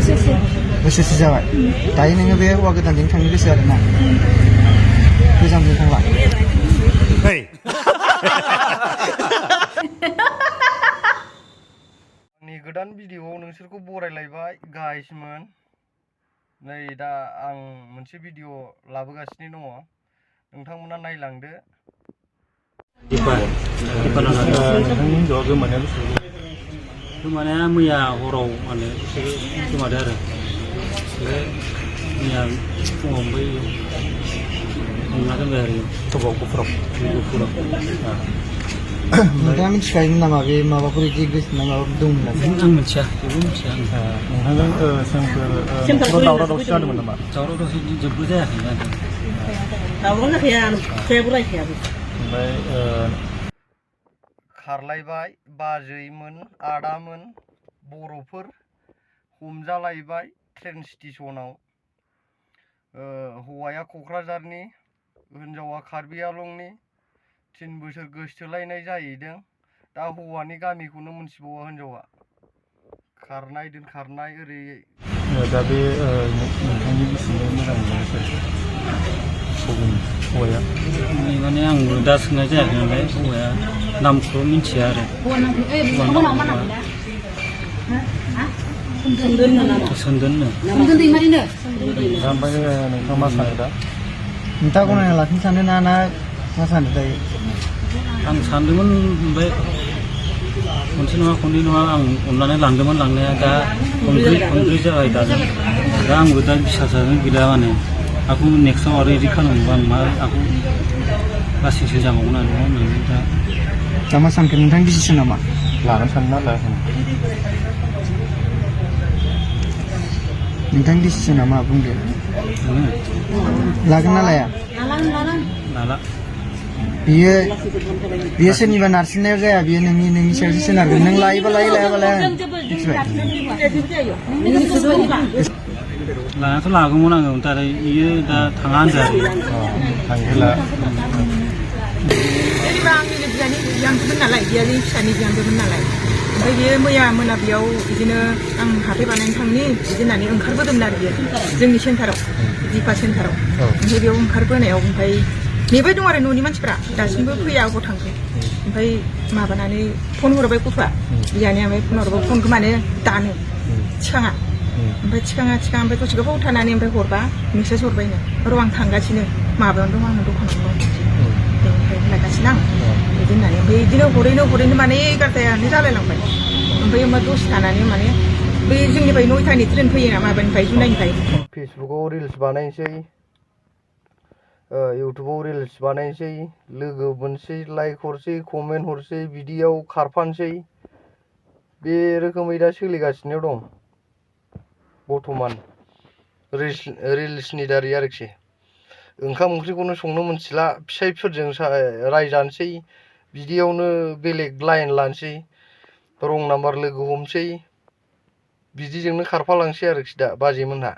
बोसोरसे जाबाय दायो नोङो बे हौवा गोदानजों थांनो गोसो आरोना गोजानजों थांला आंनि गोदान भिडिअआव नोंसोरखौ बरायलायबाय गाइसमोन नै दा आं मोनसे भिडिअ लाबोगासिनो दङ नोंथांमोना नायलांदो नोंथांनि हिन्जावआ गोमानाया बेसेबां गोमानाया मैया हराव माने बिसोरो गोमादो आरो मैया फुङाव ओमफ्राय हमना दोनबाय आरो गुफुराव नोंथाङा मिथिखायोमोन नामा बे माबाफोर बिदि गोसोना माबाफोर दंमोन नामा आं मिथिया बेबो मिथिया नोंथांजों दावराव दावसि जादोंमोन नामा दावराव दावसि जेबो जायाखै दावराव जाखाया फिसायाबो रायखायाबो ओमफ्राय खारलायबाय बाजैमोन आदामोन बर'फोर हमजालायबाय ट्रेन स्टेसनाव हौवाया क'क्राझारनि हिन्जावा कार्बि आलंनि 3 बोसोर गोसथोलायनाय जाहैदों दा हौवानि गामिखौनो मोनथिबावा हिन्जावा खारनाय दोनखारनाय ओरै दा बे नोंथांनि बिसिनि मोजां मोननाय हौवाया माने आंबो दा सोंनाय जायाखै नालाय हौवाया नामखौ मिथिया आरो सोमदोननो ओमफ्राय नोंथाङा मा सानो दा नोंथाङा गनायना लाखिनो सानो ना मा सानो दायो आं सानदोंमोन ओमफ्राय खनसे नङा खननै नङा आं अननानै लांदोंमोन लांनाया दा खनब्रै जाबाय दाजों दा आंबो दा बिसासानो गैला माने aku नेक्स्टआव आरो बिदि खालामोबा आं मा aku लासैसो जाबावगोन आरो होननानै दा मा सानखो नोंथांनि डिसिसन नामा लागोन सानना लायाखै नोंथांनि डिसिसना मा बुंदो लागोन ना लाया लाला बियो सोरनिबा नारसिननायाव जाया बियो नोंनि सायावसो सोनारगोन नों लायोबा लायो लायाबा लाया लानायाथ' लागौमोन आङो दा बियो दा थाङा होनजायो थांहोला जेनेबा आंनिनो बिहामजोमोन नालाय बियानि फिसानि बिहामजोमोन नालाय ओमफ्राय बियो मैया मोनाबिलियाव बिदिनो आं हाथाय बानायनो थांनि बिदि होननानै ओंखारबोदोंमोन आरो बियो जोंनि सेन्टाराव दिपा सेन्टाराव ओमफ्राय बेयाव ओंखारबोनायाव ओमफ्राय नेबाय दं आरो न'नि मानसिफ्रा दासिमबो फैया अबाव थांखो ओमफ्राय माबानानै फन हरबाय गथ'आ बियानि ओमफ्राय फन हरबाय फनखौ माने दानो थिखाङा ओमफ्राय थिखाङा ओमफ्राय दसे गोबाव थानानै ओमफ्राय हरबा मेसेज हरबायनो र' आं थांगासिनो माबायावनो दं आङो दखानावनो दं बेनिफ्राय लायगासिनो आं बिदि होननानै ओमफ्राय बिदिनो हरैनो माने 11थायानो जालायलांबाय ओमफ्राय दसे थानानै माने बै जोंनिफ्राय 9थानि ट्रेन फैयोना माबानिफ्राय जुनाइनिफ्राय फेसबुकाव रिल्स बानायनोसै इउटुबाव रिल्स बानायनोसै लोगो मोनसै लाइक हरसै कमेन्ट हरसै बिदियाव खारफानोसै बे रोखोमै दा सोलिगासिनो दं बर्थमान रिल्सनि दारै आरोखि ओंखाम ओंख्रिखौनो संनो मोनथिला फिसाइफोरजों रायजानोसै बिदियावनो बेलेग लाइन लानोसै रं नाम्बार लोगो हमसै बिदिजोंनो खारफालांसै आरोखि दा बाजैमोनहा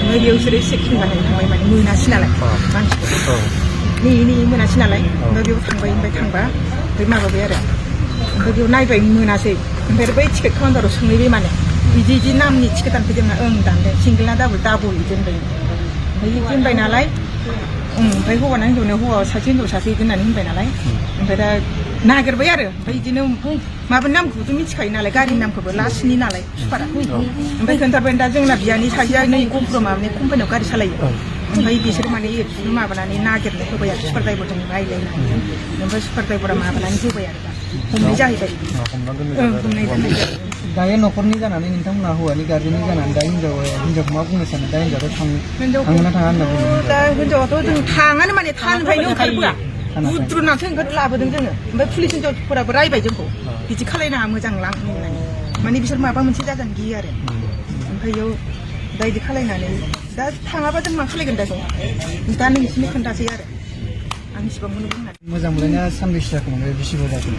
ओमफ्राय बेयाव बिसोरो चेकिं बानायनो थांबाय माने मोनासै नालाय मानसिखौ नेयै मोनासै नालाय ओमफ्राय बेयाव थांबाय ओमफ्राय थांबा ओमफ्राय माबाबाय आरो ओमफ्राय बेयाव नायबाय मोनासै ओमफ्राय बै टिकेट काउन्टाराव सोंहैबाय माने बिदि नामनि टिकेट दानफैदोंना ओं दानदों सिंगोल ना डाबल बिदि होनबाय ओमफ्राय दोनबाय नालाय ओमफ्राय हौवाना हिन्जावनो हौवा सासे हिन्जाव सासे बिदि होननानै होनबाय नालाय ओमफ्राय दा नागिरबाय आरो ओमफ्राय बिदिनो माबानि नामखौबोथ' मिथिखायो नालाय गारिनि नामखौबो लास्टनि नालाय सुपारा ओमफ्राय खोन्थाबाय दा जोंना बियानि सासेया नै गपुराव माबानि कम्पानियाव गारि सालायो ओमफ्राय बिसोर माने एबसुनो माबानानै नागिरनो होबाय आरो सुपार ड्राइभारजों रायज्लायनानै ओमफ्राय सुपार ड्राइभारा माबानानै होबाय आरो दा हमनाय जाहैबाय हमनाय जाहैबाय दायो न'खरनि जानानै नोंथांमोनहा हौवानि गारजेननि जानानै दा हिन्जावखौ मा बुंनो सानो दा हिन्जावआथ' थाङो ना थाङा होनना बुङो दा हिन्जावाथ' जों थाङानो माने थाननिफ्रायनो ओंखारबोआ बुद्रुनासो लाबोदों जोङो ओमफ्य पुलिस हिन्जावफोराबो रायबाय जोंखौ बिदि खालायनाङा मोजां लां होननानै माने बिसोर माबा मोनसे जाजानो गियो आरो ओमफ्राय बेयाव दा बिदि खालायनानै दा थाङाबा जों मा खालायगोन दा जों दा नोंसिनो खोन्थासै आरो आं इसिबांखौनो बुंनानै मोजां मोनलायनाया सानबैसे जाखोमोन बेसेबां जाखो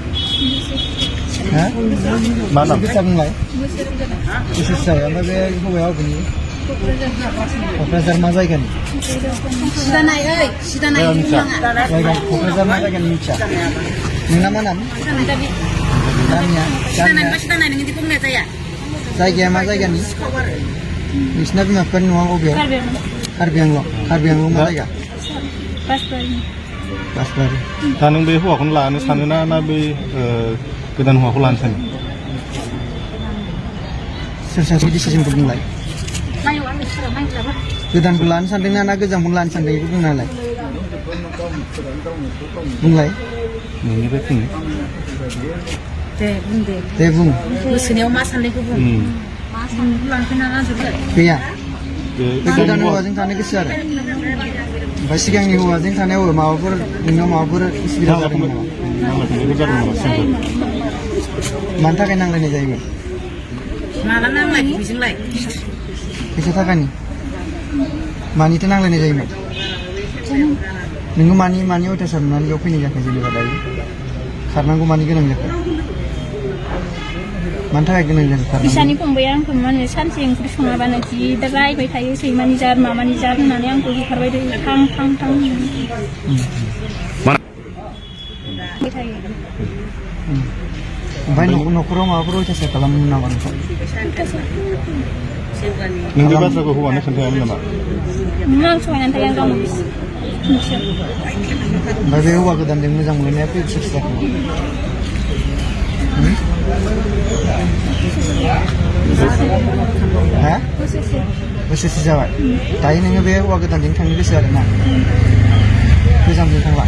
मा नाम गोसा बुंलाय बोसोरसे जाबाय ओमफ्राय बे हौवाया अबेनि क'क्राझार मा जायगानि जायगा क'क्राझार मा जायगानि मिथिया नोंना मा नाम गामिया जायगाया मा जायगानि नोंसिना बिमा बिफानि न'आ अबेयाव कार्बि आंलं मा जायगा बासबारि दा नों बे हौवाखौनो लानो सानो ना बै गोदान हौवाखौ लानो सानो सोर सासे डिसिसनखौ बुंलाय गोदानखौ लानो सानदों ना गोजामखौनो लानो सानदों बेखौ बुंनालाय बुंलाय नोंनिफ्राय बुं दे बुं गोसोनियाव मा साननायखौ बुं गैया बे गोदान हौवाजों थानो गोसो आरो ओमफ्राय सिगांनि हौवाजों थानायाव माबाफोर नोंनाव माबाफोर उसुबिदा जादोंमोन नामा मानि थाखाय नांलायनाय जायोमोन माला नांलायखो बेजोंलाय फैसा थाखानि मानिथो नांलायनाय जायोमोन नोङो मानि अयथासार नुनानै बेयाव फैनाय जाखो जेनेबा दायो खारनांगौ मानि गोनां जाखो मानि थाखाय गोनां जाखो खारनांगौ बिसानि फंबाया आंखौ माने सानसे ओंख्रि सङाबानो जि रायबाय थायो सैमानि जार माबानि जार होननानै आंखौ होखारबाय थायो थां ओमफ्राय न'खराव माबाफोर अयथासार खालामोमोन नामा नोंथां नों बे बाथ्राखौ हौवानो खोन्थायामोन नामा आं सहायनानै थायो आं गावनो ओमफ्राय बे हौवा गोदानजों मोजां मोनलायनाया फै बोसोरसो जाखो हा बोसोरसे जाबाय दायो नोङो बे हौवा गोदानजों थांनो गोसो आरो ना गोजामजों थांला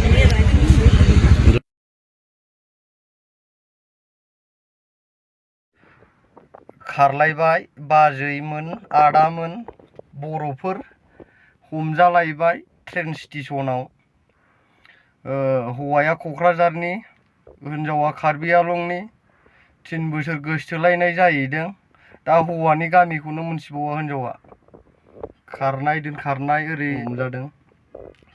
खारलायबाय बाजैमोन आदामोन बर'फोर हमजालायबाय ट्रेन स्टेसनाव हौवाया क'क्राझारनि हिनजावा कार्बि आंलंनि 3 बोसोर गोसथोलायनाय जाहैदों दा हौवानि गामिखौनो मोनथिबावा हिनजावा खारनाय दोनखारनाय ओरै हमजादों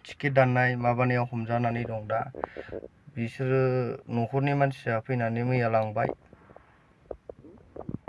टिकेट दाननाय माबानायाव हमजानानै दं दा बिसोरो न'खरनि मानसिया फैनानै मैया लांबाय